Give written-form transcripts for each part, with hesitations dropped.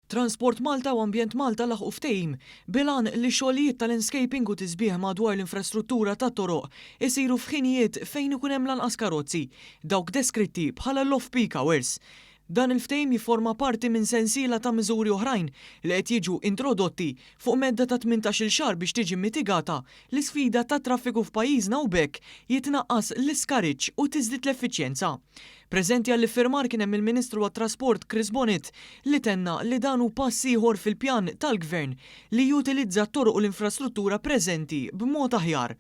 Transport Malta u Ambjent Malta laħqu ftehim bil-għan li xogħlijiet ta' landscaping u tisbiħ madwar l-infrastruttura tat-toroq isiru f'ħinijiet fejn ikun hemm l-anqas karozzi, dawk deskritti bħala l-off-peak hours. Dan il-ftehim jifforma parti minn sensiela ta' miżuri oħrajn li qed jiġu introdotti fuq medda ta' 18-il xahar biex tiġi mitigata l-isfida tat-traffiku f'pajjiżna u b'hekk jitnaqqas l-iskariġġ u tiżdied l-effiċjenza. Preżenti għall-iffirmar kien hemm il-Ministru għat-Trasport Chris Bonett li tenna li dan hu pass ieħor fil-pjan tal-Gvern li jutilizza t-toroq u l-infrastruttura preżenti b'mod aħjar.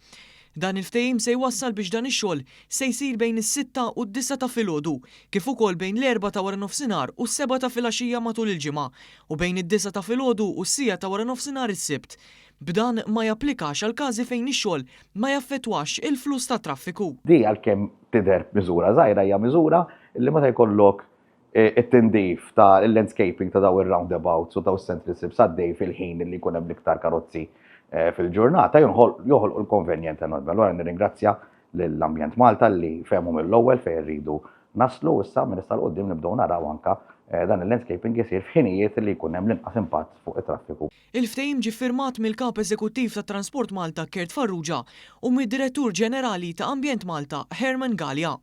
Dan il-ftehim se jwassal biex dan ix-xogħol se jsir bejn is-sitta u d-disgħa ta' filgħodu kif ukoll bejn l-erbgħa ta' waranofsinhar u s-sebgħa ta' filgħaxija matul il-ġimgħa u bejn id-disgħa ta' filgħodu u s-siegħa ta' waranofsinhar is-Sibt. B'dan ma japplikax għal każi fejn ix-xogħol ma jaffettwax il-fluss tat-traffiku. Di għalkemm tidher miżura żgħira hija miżura li meta jkollok it-tindif ta' l-landscaping ta' daw ir-roundabouts u daw is-central strips għaddej fil-ħin li jkun hemm l-iktar karozzi fil-ġurnata joħolqu l-konvenjent enormi. Allura nirringrazzja lill-Ambjent Malta li fehmu mill-ewwel fejn irridu naslu issa minn issa 'l quddiem nibdew naraw anka dan il-landscaping isir f'ħinijiet li jkun hemm l-inqas impatt fuq it-traffiku. Il-ftehim ġie ffirmat mill-Kap Eżekuttiv ta' Transport Malta Kurt Farrugia u mid-Direttur Ġenerali ta' Ambjent Malta Herman Galea.